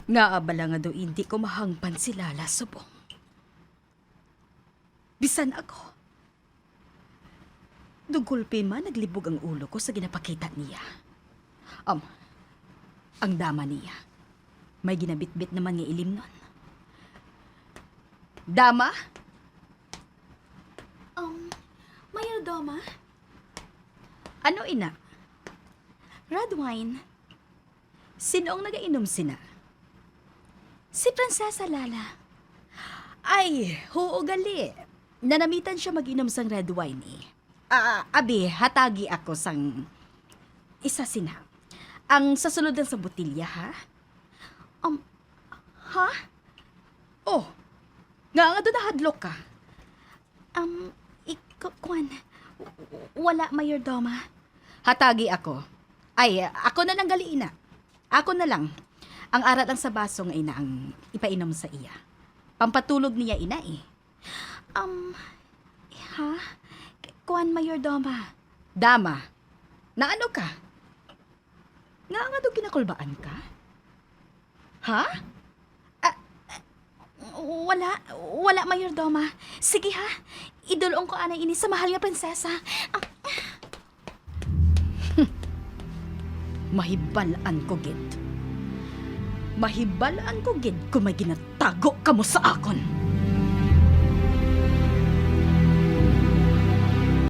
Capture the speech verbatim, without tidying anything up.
Ngaa bala nga daw indi ko mahangpan si Lala subong? Bisan ako. Dugulpi man naglibog ang ulo ko sa ginapakita niya. Um, ang dama niya. May ginabitbit naman nga ilimnon. Dama? Um, Mayordoma? Ano ina? Red wine. Sino ang nagainom sina? Si Prinsesa Lala. Ay, huo gali. Nanamitan siya mag-inom sang red wine eh. Ah, abi, hatagi ako sang isa sina. Ang sa sulod lang sa botilya, ha? Um, ha? Oh, nga nga doon nahadlok ka? Um, ik-, ku-, kwan, w-, wala, Mayordoma. Hatagi ako. Ay, ako na lang gali ina. Ako na lang. Ang ara lang sa baso nga ina ang ipainom sa iya. Pampatulog niya ina eh. Um, ha? K-, kwan, Mayordoma. Dama, naano ka? Nga nga daw ginakulbaan ka? Ha? Ah, ah, wala, wala, Mayordoma. Sige ha, idulong ko anay ini sa mahal nga prinsesa. Ah, Mahibal-an ko gid. Mahibal-an ko gid kung may ginatago kamo sa akon.